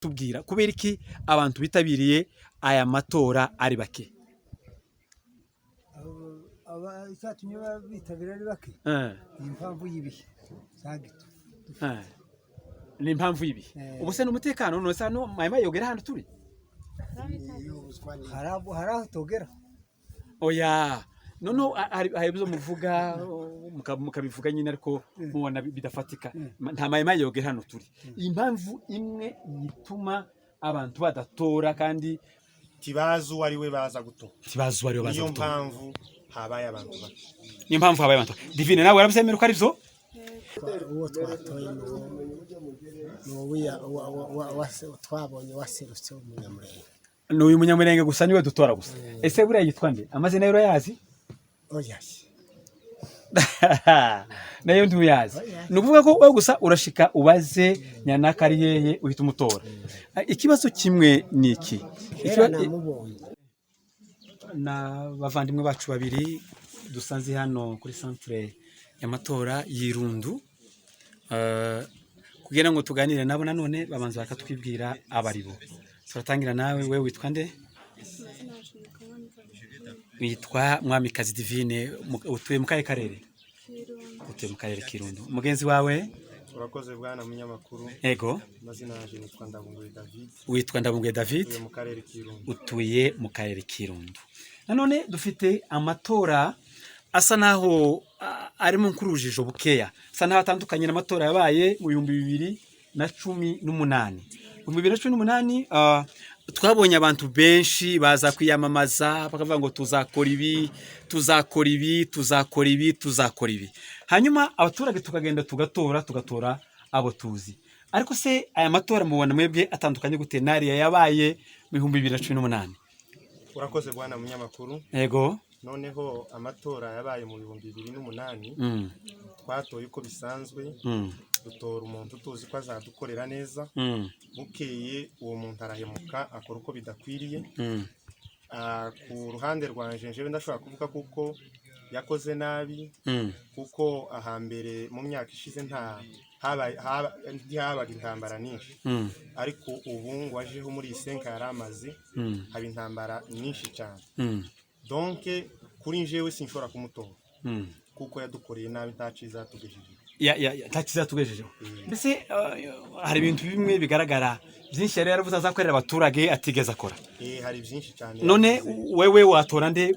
Tubwira kubera iki abantu bitabiriye aya matora ari bake? Icyatumye bitabira ari bake ni impamvu y'ibihe za gito. Ni impamvu y'ibihe. Ubu se n'umutekano none se hano mwari mayogera hano turi? Hari aho tugera. Oya, noneho hari ibyo muvuga mukabivuga nyine, ariko mubona bidafatika. Nta mayi yogera hano turi. Impamvu imwe yituma abantu badatora kandi Ntibazi uwo ari we baza gutora. Ntibazi uwo ari we baza Niyo gutora. mpamvu habaye abantu bake. Niyo mpamvu habaye abantu. Divine, nawe warabyemera ko ari byo? Uwo twatoye ni uwo twabonye waserutse, umunyamurenge. Ni uyu Munyamurenge gusa, niwe dutora gusa. Ese buriya yitwa nde? Amazina ye urayazi? Oya. Nayo ntuyazi. Ni ukuvuga ko wowe gusa urashika ubaze nyanaka ari hehe, uhita umutora. Ikibazo kimwe ni iki. Kera namubonye. Na bavandimwe bacu babiri dusanze hano kuri centre y'amatora y'Irundu, kugira ngo tuganire nabo nanone babanza bakatwibwira abaribo. Turatangira nawe, we witwa nde? Amazina yacu ni Mwamikazi. Witwa Mwamikazi Divine, utuye mu kahe karere? Kirundo. Utuye mu karere k'Irundu. Mugenzi wawe? Urakoze, bwana munyamakuru. Ego. Amazina yanjye nitwa Ndabunguye David. Witwa Ndabunguye David. Utuye mu karere k'Irundu. Utuye mu karere k'Irundu. Nanone dufite amatora asa naho arimo nk'urujijo bukeya, asa naho atandukanye n'amatora yabaye mu 2018. Mu 2018 twabonye abantu benshi baza kwiyamamaza, bakavuga ngo tuzakora ibi, tuzakora ibi, tuzakora ibi, tuzakora ibi, hanyuma abaturage tukagenda tugatora, tugatora abo tuzi. Ariko se aya matora mubona mwebwe atandukanye gute n'ariya yabaye mu 2018? Urakoze, bwana munyamakuru. Yego. Noneho amatora yabaye mu 2008, twatoye uko bisanzwe, dutora umuntu tuzi ko azadukorera neza. Bukeye uwo muntu arahemuka, akora uko bidakwiriye. Ku ruhande rwanje, njyewe ndashobora kuvuga kuko yakoze nabi, kuko ahambere mu myaka ishize nta habaye ntihabaga intambara nyinshi, ariko ubu ngo ajeho muri iyi 5 ans yari amaze, haba intambara nyinshi cyane. Donc kuri njyewe sinshobora kumutora, kuko yadukoreye nabi, nta cyiza yatugejejeho. Ya, nta cyiza yatugejejeho. Mbese hari ibintu bimwe bigaragara byinshi yari yaravuze azakorera abaturage atigeze akora. Hari byinshi cyane None yavuze. wewe watora nde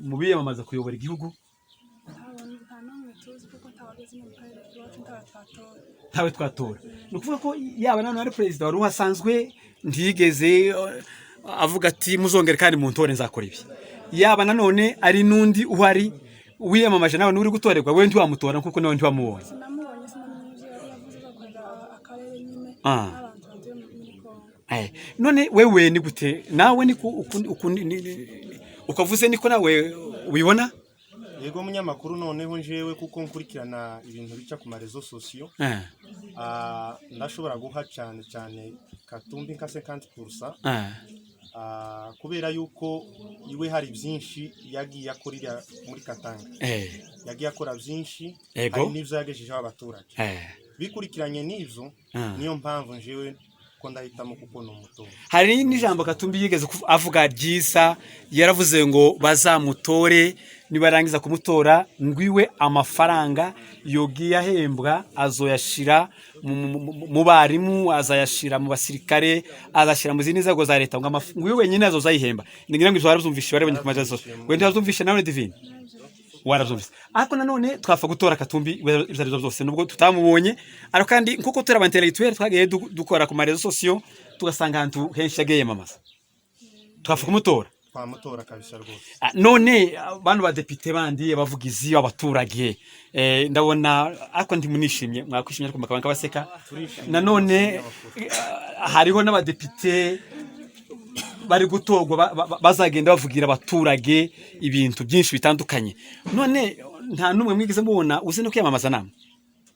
mu biyamamaza kuyobora igihugu? Nta n'umwe tuzi, kuko ntawageze mu karere iwacu, ntawe twatora. Ntawe twatora. Ni ukuvuga ko yaba nanone ari perezida wari uhasanzwe, ntiyigeze avuga ati muzongere kandi muntore nzakora ibi. Yaba nanone ari n'undi uhari wiyamamaje nawe n'uri gutorerwa, we ntiwamutora kuko nawe ntiwamubonye. Sinamubonye, sinamenye ibyo yari yavuze azakorera akarere nyine n'abantu batuye muri Kongo. None wewe ni gute? Nawe niko ukavuze, niko nawe ubibona? Yego, munyamakuru, noneho njyewe kuko nkurikirana ibintu bica ku ma réseaux sociaux, ndashobora guha cyane cyane Katumbi nka 50%, kubera yuko iwe hari byinshi yagiye akorera muri Katanga. Yagiye akora byinshi. Hari n'ibyo yagejejeho abaturage. Bikurikiranye n'ibyo, niyo mpamvu njyewe ko ndahitamo, kuko ni umutora. Hari n'ijambo Katumbi yigeze avuga ryiza. Yaravuze ngo bazamutore, nibarangiza kumutora ngwiwe amafaranga yogiye ahembwa azoyashira mu barimu, azayashira mu basirikare, azashyira mu zindi nzego za leta, ngo ngwiwe wenyine azoza ayihemba. Ngira ngo ibyo warabyumvishe, warabonye ku majya zose. Wenda warabyumvishe nawe, Divine, warabyumvise. Ariko nanone twapfa gutora Katumbi ibyo ari byo byose nubwo tutamubonye, ariko kandi nkuko turi aba intellectuel twagiye dukora ku ma réseaux sociaux, tugasanga ahantu henshi yagiye yiyamamaza, twapfa kumutora. Twamutora kabisa rwose. None bano badepite bandi, abavugizi b'abaturage, ndabona ariko ntimunishimye, mwakwishimye ariko mukaba nk'abaseka. Nanone hariho n'abadepite bari gutorwa bazagenda bavugira abaturage ibintu byinshi bitandukanye. None nta n'umwe mwigeze mubona uzi no kwiyamamaza namwe?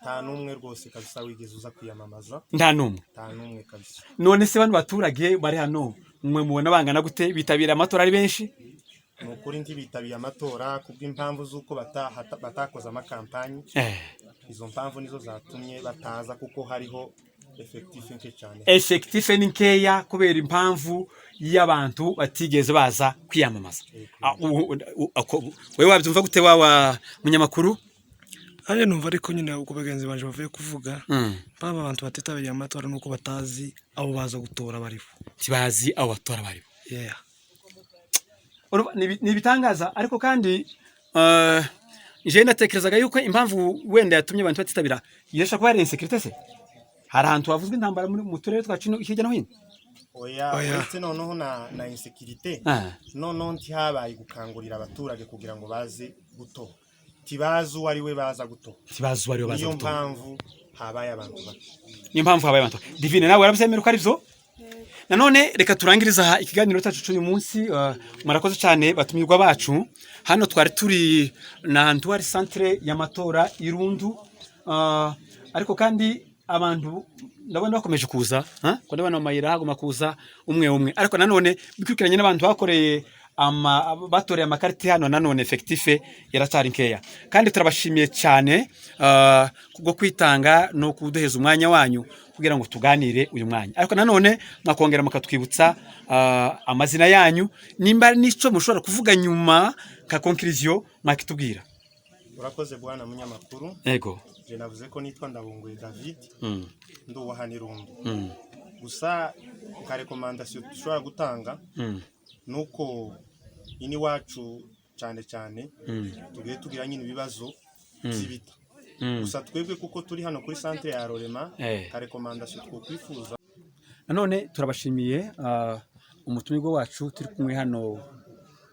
Nta n'umwe rwose kabisa wigeze uza kwiyamamaza. Nta n'umwe? Nta n'umwe kabisa. None se bano baturage bari hano, mwe mubona bangana gute? Bitabira amatora ari benshi? Ni ukuri ntibitabiye amatora kubw'impamvu z'uko batakoze amakampanyi. Izo mpamvu nizo zatumye bataza, kuko hariho Effectif nke cyane. Effectif ni nkeya kubera impamvu y'abantu batigeze baza kwiyamamaza. Wewe wabyumva gute, wawa munyamakuru? Nanjye numva, ariko nyine uko bagenzi banje bavuye kuvuga, baba abantu batitabiriye amatora nuko batazi abo baza gutora baribo. Ntibazi abo batora baribo. Yeah. Urumva, ni ibitangaza, ariko kandi jewe natekerezaga yuko impamvu wenda yatumye abantu batitabira yesha kuba ari insécurité. Se hari ahantu havuzwe intambara mu turere twacu hirya no hino? Oya. Oya. Uretse noneho na insécurité, noneho ntihabaye gukangurira abaturage kugira ngo baze gutora, ntibazi uwo ari we baza gutora. Ntibazi uwo ari we baza Niyo gutora. mpamvu habaye abantu bake. Niyo mpamvu habaye abantu. Divine, nawe warabyemera ko ari byo? Nanone reka turangirize aha ikiganiro cyacu cy'uyu munsi. Murakoze cyane, batumirwa bacu. Hano twari turi na ahantu hari centre y'amatora Irundu, ariko kandi abantu ndabona bakomeje kuza, ha? Ko ndabona mu mayira haguma kuza umwe umwe, ariko nanone bikurikiranye n'abantu bakoreye batoreye amakariti hano, nanone effectif yaracyari nkeya. Kandi turabashimiye cyane kubwo kwitanga no kuduheza umwanya wanyu kugira ngo tuganire uyu mwanya. Ariko nanone mwakongera mukatwibutsa amazina yanyu, nimba ari n'icyo mushobora kuvuga nyuma nka conclusion mwakitubwira. Urakoze, bwana munyamakuru. Yego. Je navuze ko nitwa Ndabunguye David, ndi uwa hano Irundu. Gusa nka recommandation dushobora gutanga nuko ini wacu cyane cyane tugiye tugira nyine ibibazo by'ibita. Gusa twebwe kuko turi hano kuri centre ya Rorema, ka recommandation twokwifuza. Nanone turabashimiye, umutumirwa wacu turi kumwe hano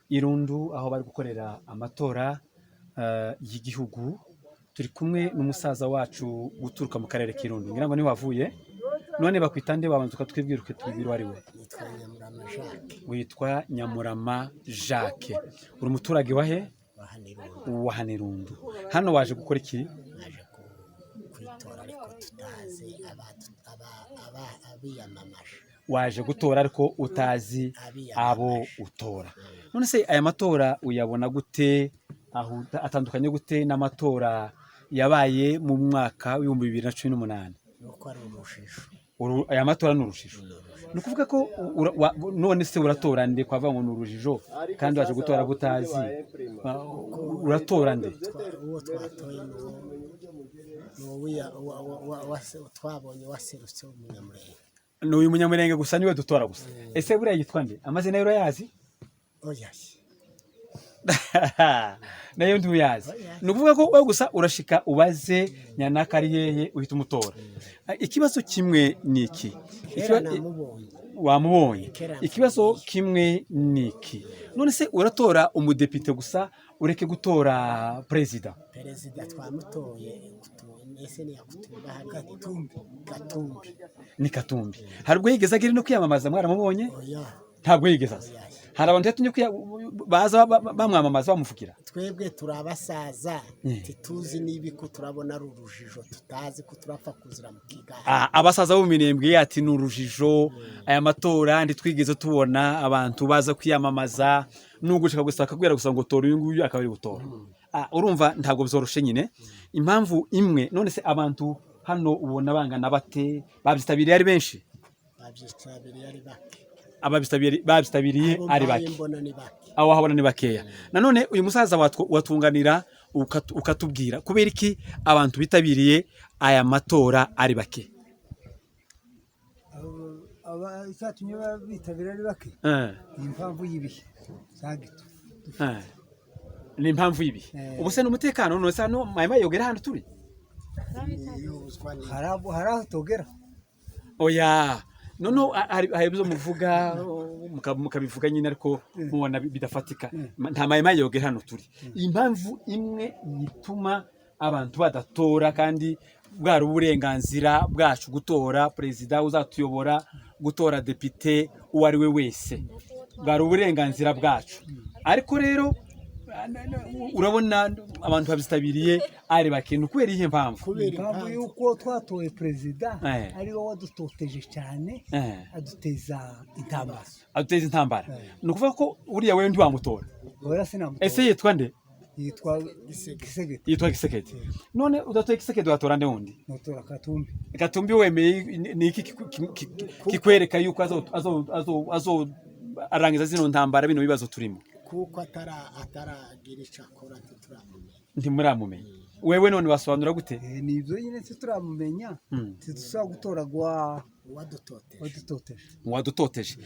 Irundu aho bari gukorera amatora y'igihugu. Turi kumwe n'umusaza wacu guturuka mu karere k'Irundu, ngira ngo niho wavuye. None bakwita nde? Wabanza ukatwibwira, ukatubwira uwo ari we. Nitwa Nyamurama Jacques. Witwa Nyamurama Jacques, uri umuturage wa he? Wa hano Irundu. Wa hano Irundu. Hano waje gukora iki? Naje kwitora ariko tutazi abiyamamaje. Waje gutora ariko utazi abo utora. None se aya matora uyabona gute? Aho atandukanye gute n'amatora yabaye mu mwaka w'2018? Nuko ari urujijo. Aya matora ni urujijo, ni ukuvuga ko none se uratora nde? Kwavuga ngo ni urujijo kandi waje gutora abo utazi, uratora nde? Uwo twatoye ni uwo twabonye waserutse w'umunyamurenge. Ni uyu munyamurenge gusa, niwe dutora gusa. Ese buriya yitwa nde? Amazina ye urayazi? Oya. Nayo ntuyazi. Ni ukuvuga ko wowe gusa urashika ubaze nyanaka ari hehe, uhita umutora. Ikibazo kimwe ni iki. Kera namubonye. Wamubonye. Kera. Ikibazo kimwe ni iki: none se uratora umudepite gusa, ureke gutora perezida? Perezida twamutoye. Ese niyakutumba hariya? Gatumbi, Gatumbi. Ni Katumbi. Hari ubwo yigeze agira no kwiyamamaza? Mwaramubonye? Oya. Ntabwo yigeze aza. Hari abantu yatumye baza bamwamamaza, bamuvugira? Twebwe turi abasaza, ntituzi niba ko turabona ari urujijo, tutazi ko turapfa kuzira mu kigare. Abasaza bo mu Minembwe ati ni urujijo aya matora, ntitwigeze tubona abantu baza kwiyamamaza, nugushaka gusa akakubwira gusa ngo tora uyu nguyu, akaba ari gutora. Urumva ntabwo byoroshe nyine. Impamvu imwe, none se abantu hano ubona bangana bate? Babyitabiriye ari benshi? Babyitabiriye ari bake. Ababyitabiriye Abo ari mbaye bake. Mbona ni bake. Aho wahabona ni bakeya. Nanone uyu musaza watunganira ukatubwira kubera iki abantu bitabiriye aya matora ari bake? Icyatumye bitabira ari bake ni impamvu y'ibihe za gito. Ni impamvu y'ibihe. Ubu se ni umutekano? None se hano mwari mayogera hano turi? Hari aho tugera. Oya, noneho hari ibyo muvuga mukabivuga nyine, ariko mubona bidafatika. Nta mayi yogera hano turi. Impamvu imwe yituma abantu badatora kandi bwari uburenganzira bwacu gutora perezida uzatuyobora, gutora depite, uwo ari we wese, bwari uburenganzira bwacu. Ariko rero urabona abantu babyitabiriye ari bake, ni ukubera iyihe mpamvu? Kubera impamvu impamvu y'uko twatoye perezida ari we wadutoteje cyane, aduteza intambara. Aduteza intambara. Ni ukuvuga ko uriya wewe ntiwamutora? Oya, sinamutora. Ese yitwa nde? Yitwa Gisegeti. Yitwa Gisekedi. None udatoye Gisekedi watora nde wundi? Notora Katumbi. Katumbi wemeye ni iki kikwereka yuko azo arangiza zino ntambara, bino bibazo turimo? Kuko ataragira icyo akora, ntituramumenya. Ntimuramumenya. Wewe none wasobanura gute? Ni ibyo nyine, ntituramumenya, ntidusaba gutora gwa uwadutoteje. Wadutoteje. Wadutoteje.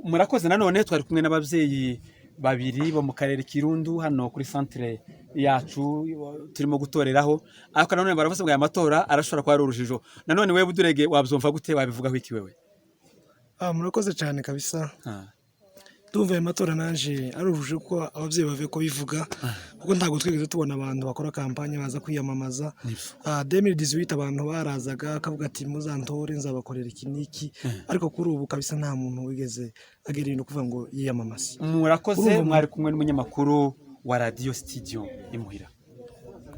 Murakoze. Nanone twari kumwe n'ababyeyi babiri bo mu karere Kirundu, hano kuri centre yacu turimo gutoreraho. Ariko nanone baravuze ngo aya matora arashobora kuba ari urujijo. Nanone wewe udurege wabyumva gute? Wabivugaho iki wewe? Ah, murakoze cyane kabisa. Ndumva aya matora naje ari urujijo, kuko ababyeyi bavuye ko bivuga, kuko ntabwo twigeze tubona abantu bakora kampanye baza kwiyamamaza. 2018 abantu barazaga akavuga ati: "Muzantore, nzabakorera iki n'iki." Ariko kuri ubu kabisa nta muntu wigeze agera ibintu kuvuga ngo yiyamamaze. Murakoze. Urumva. Mwari kumwe n'umunyamakuru wa radiyo Studio Imuhira.